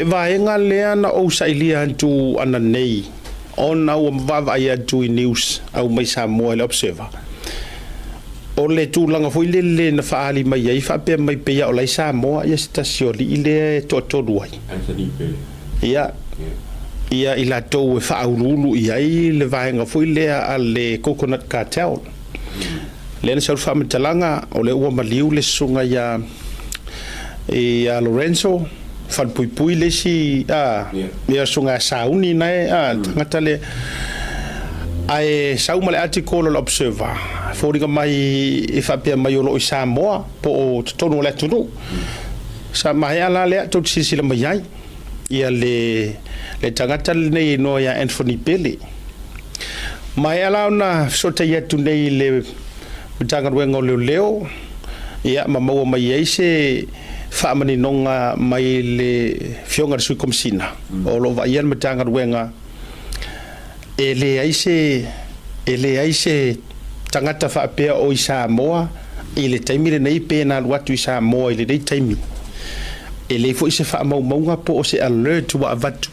Vaega lea na ou sailia atu ananei ona ua vaavaai atu i news aumai Samoa i le Observer. O le tulaga foi lele na faaali mai ai faapea mai pei lava o la e i Samoa se tasi o alii lea e toatolu ai. Anthony Pele. Ia, ia i latou e faauluulu i ai le vaega foi lea a le Coconut Cartel. Lea na sau le faamatalaga, o lea ua maliu le susuga ia ia Lorenzo Falepuipui le isi a ia susuga ia Sauni na e a le tagata lea. Ae sau ma le article o le Observer, e foliga mai e faapea mai o lo o i Samoa po o totonu o le atunuu. Sa maea la lea tou te silasila mai ai ia le le tagata lenei e igoa ia Anthony Pele. Maea la ona fesootai atu nei i le Matagaluega o Leoleo, ia ma maua mai ai se faamaninoga mai le Afioga i le Sui Komesina o lo o vaaia le Matagaluega, e leai se, e leai se tagata faapea o i Samoa i le taimi lenei pe na alu atu i Samoa i lenei taimi. E leai foi se faamaumauga po o se alert ua avatu.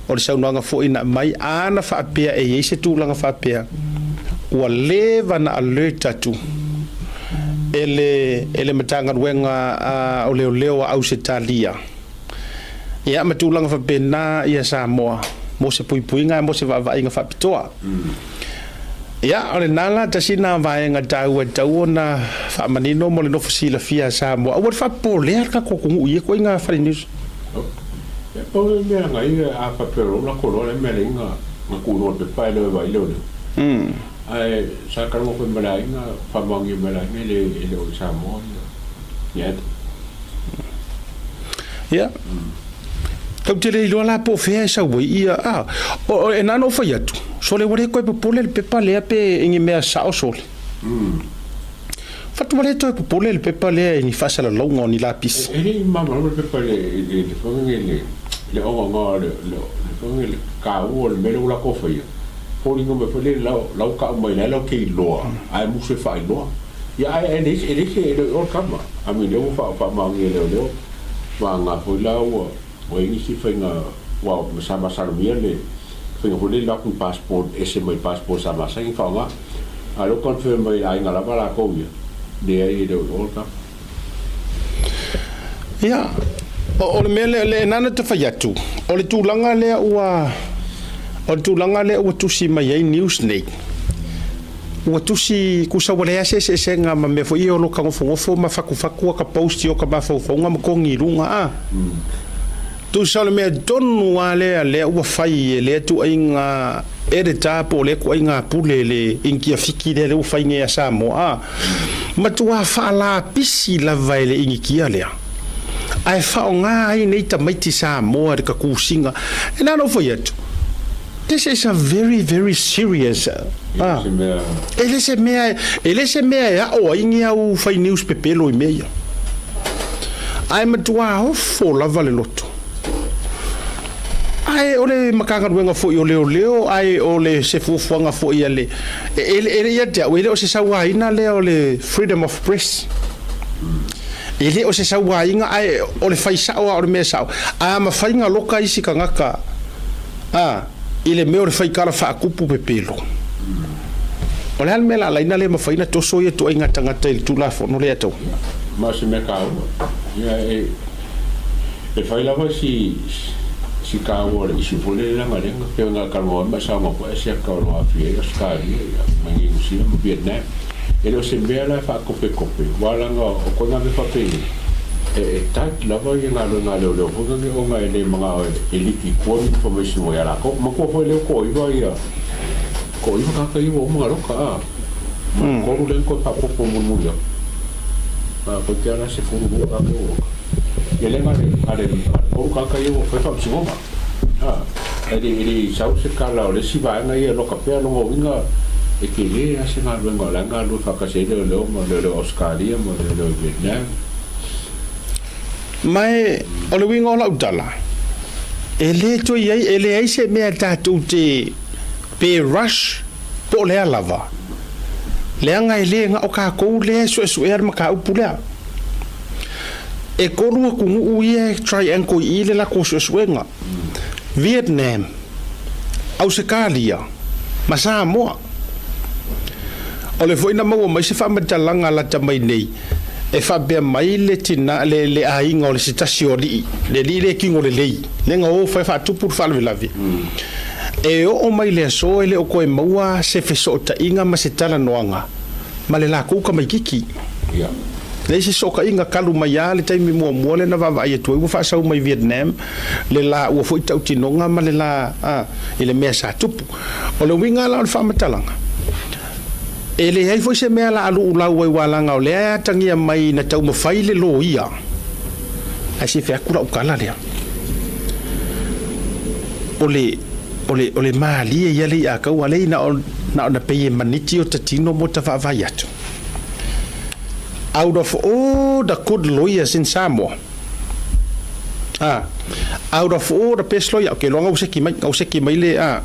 O le saunoaga foi na aumai, a na faapea e i ai se tulaga faapea, ua leva na alert atu e le, e le Matagaluega o Leoleo a Ausetalia, ia ma tulaga faapena ia Samoa mo se puipuiga mo se vaavaaiga faapitoa. Ia, o lena la tasi lena vaega taua e tatau ona faamanino mo le nofo silafia a Samoa. Aua le faapopolea le tatou atunuu i ia ituaiga fale news. E pau le mea na ia a faapea loa lako loa le mea lea na na tuu i luga o le pepa e le o e vaai leoleo. Ae sa talanoa foi ma le aiga, faamaonia mai e le aiga e le e le o i Samoa ia Anthony. Ia. Tatou te le iloa la po o fea e sau ai ia, a, o, e na ona ou fai atu, sole ua le toe popole le pepa lea pe i ni mea sao sole. Fatu ua le toe popole le pepa lea i ni faasalalauga o ni lapisi. E le i malamalama le pepa i le, i le, le foi lea le, le ogaoga o le, le, le foi lea le taua o le mea lea ua latou faia. Foliga mai foi lea lau, lau tau mai la lau te iloa, ae musu e faailoa. Ia ae e leai se, e leai se, e le o i o le tama. I mean, lea ua faa, faamaonia e leoleo. Vagana foi la ua i ai nisi faiga ua sa masalomia le faiga foi lea lock ni passport ese mai passport sa masani faaaoga a o lea ua confirm mai e le aiga lava latou ia leai e le o i o le tama. Ia, o le mea lea, lena na te fai atu, o le tulaga lea ua, o le tulaga lea ua tusi mai ai news nei, Ua tusi kusa ua leai se eseesega ma mea foi ia o lo ka nofonofo ma fatufatu a ka post i o ka mafaufauga ma togi i luga a. Tusa o le mea tonu a lea lea ua fai e lea tuaiga editor po o lea tuaiga pule le Inikia Fiki lea lea ua fai nei a Samoa a. Matua faalapisi lava e le Inikia lea ae faaaoga ai nei tamaiti Samoa i le tatusiga. E na ona ou fai atu, This is a very very serious ah e le se mea e le se mea e aʻo ai ni au fai news pepelo i mea ia. Ae matua ofo lava le loto. Ae o le Matagaluega foi o Leoleo ae o le se fuafuaga foi a le e, e, e le ia te au e le o se sauaina lea o le freedom of press. E le o se sauaina ae o le fai sao a o le mea sao. A mafai na loka isi tagata A, i le mea o le fai tala faatupu pepelo. O le a le mea la laina le mafai na toso ia ituaiga tagata i le Tulafono lea tau? Ma o se mea taua. Ia e, e fai lava si, si taua o le issue foi lele leaga lea na pei ona talanoa ai ma e saunoa foi Asiata o lo o aafia ai Ausetalia ia ma Niu Sila ma Vietnam. E le o se mea la e faatopetope aua leaga o koina mea faapenei e, e tight lava ia galuega a leoleo foi lea ona e le manao e liki i tua ni information ua ia latou. Matua foi lea toaiva ia, toaiva tagata ia ua uma ona loka a, ma le tolu lea na toe faaopoopo mulimuli atu. A, toeitiiti lava la 12 tagata ia ua loka. Ia lea na o le, na o le tolu tagata ia ua fai faamasinoga. A, e le, e le i sau se tala o le isi vaega ia e loka pea lona uiga e tele lava se galuega o la e galulue faatasi ai leoleo ma leoleo Ausetalia ma leoleo i Vietnam. Ma e, o le uiga o lau tala, e le toe i ai, e leai se mea tatou te, pe rush po o le a lava, leaga e le na o tatou lea e suesuea le mataupu lea. E kolu atunuu ia e triangle i i le latou suesuega, Vietnam, Ausetalia ma Samoa. O le foi na maua mai se faamatalaga lata mai nei e faapea mai le tina le le aiga o le se tasi o alii, le alii lea e tino lelei, lea na o fai faatupu le faalavelave. E oo mai le aso e le o toe maua se fesootaiga ma se talanoaga ma le latou tamaititi. Leai se fesootaiga talu mai lava le taimi muamua lea na vaavaai atu ai ua faasau mai Vietnam le la ua foi tautinoga ma le la i le mea sa tupu. O le uiga la o le faamatalaga, e leai foi se mea la a luulau ai ualaga o lea e atagia mai na taumafai le loia, ae se i fai atu lau tala lea. O le, o le, o le malie ia le i'a kaua lea na o, na ona pei e maniti o ta tino mo ta vaavaai atu. Out of all the good lawyers in Samoa, ah, out of all the best lawyer, okay, loa gauseki mai, gauseki mai le, ah,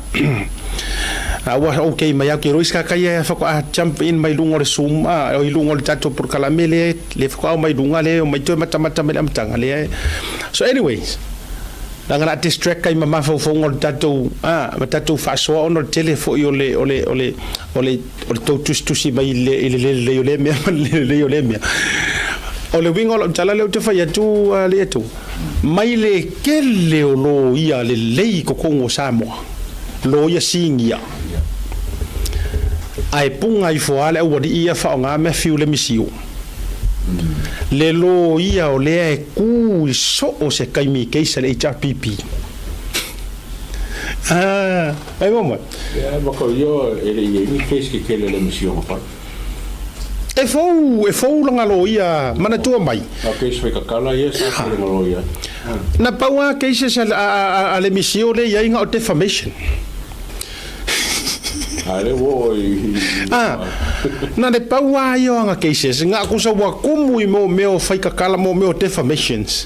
ah, ua okay mai au ke roi ska kai e whako a jump in mai lunga o le Zoom, ah, o i lunga o le tatou porokalame le, le whako au mai lunga le, o mai toe matamata mai le amataga le. So anyways, Leaga la distract ai ma mafaufauga o le tatou a ma tatou faasoa ona o le tele foi o le o le o le o le o le tou tusitusi mai i le i le le lelei o lea mea ma le le lelei o lea mea. O le uiga o lau tala lea ou te fai atu a le atu mai le kele o loia lelei i totonu o Samoa, loia sinia ae puga ifo lava le aualii ia faaaoga Matthew Lemisio. Le loia o lea e ku i soo se taimi i case a le HRPP. Ah, ai mo mai. Ia, ma ko ia e le i ai ni case kekele a le MCO ma fai. E fou, e fou lana loia, manatua mai. A case fai kakala ia sa tele nga loia. Na pau lava cases a, a, a, a le MCO lea i ai na o defamation. A lea ua oo i. A, na le pau lava ia o ana cases, na o kusa ua kumu i mo mea o faikakala, mo mea o defamations.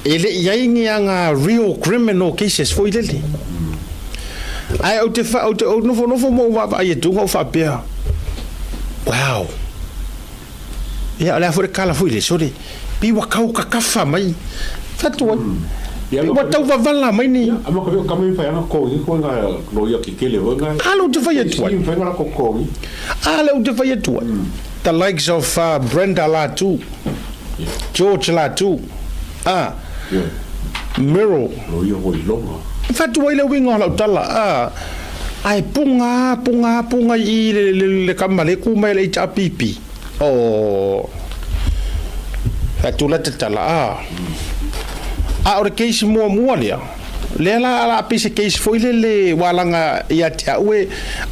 E le i ai ni ana real criminal cases foi lele. Ae ou te wha, ou te ou nofonofo ma ou vaavaai atu na ou faapea, wow. Ia, o le a foi le kala foi le, sole, pei ua kau kakafa mai. Fatu ai. Pei ua tau wavala mai ni. A ma ka kame fai ana kogi ko nga loia kekele ho nga. A le ou te fai atu ai. Fai nga ko kogi. A le ou te fai atu ai. The likes of Brenda Latu, George Latu, a Miro. Loia ko ilonga. Fatu ai le uiga o lau tala, a ae punga, punga, punga i le, le, le kama le ku mai le HRPP. Oh. Fatu la te tala, a. A o le case muamua lea, lea la la pei se case foi lele ua alaga ia te au e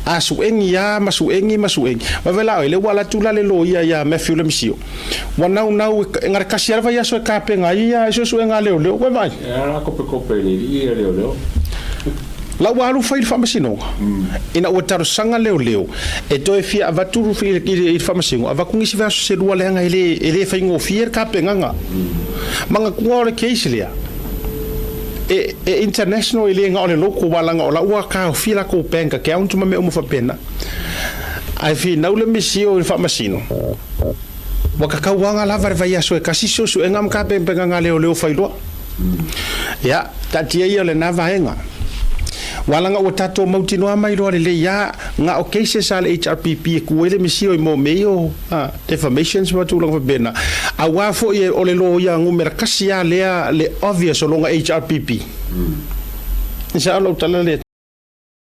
a suegi a ma suegi ma suegi. Vaivai la oe, lea ua alu atu la le loia ia Matthew Lemisio. Ua naunau e na le kasi lava ia aso e kapena ai ia suesuega a leoleo. Ua e vaai? E ala kopekope i le alii ia leoleo. La ua alu fai i le faamasinoga. Ina ua talosaga leoleo e toe fia avatu i le faamasinoga, avatu nisi vaiaso se lua leaga e le e le faigofie le kapenaga. Manatua o le case lea e e international e le na o le local aua leaga o la ua taofia latou bank account ma mea uma faapena. Ae finau le misio i le faamasino. Ua kakauaga lava le vaiaso e kasi suesuega ma tapenapena leoleo failoa. Ia, taatia ia lena vaega. Ua ala ua tatou mautinoa mai loa lelei a na o cases a le HRPP e ku ai le misio i mo mea ia o defamations ma tulaga faapena. Aua foi o le loia numera kasi a lea le obvious o lona HRPP. E sao lau tala lea.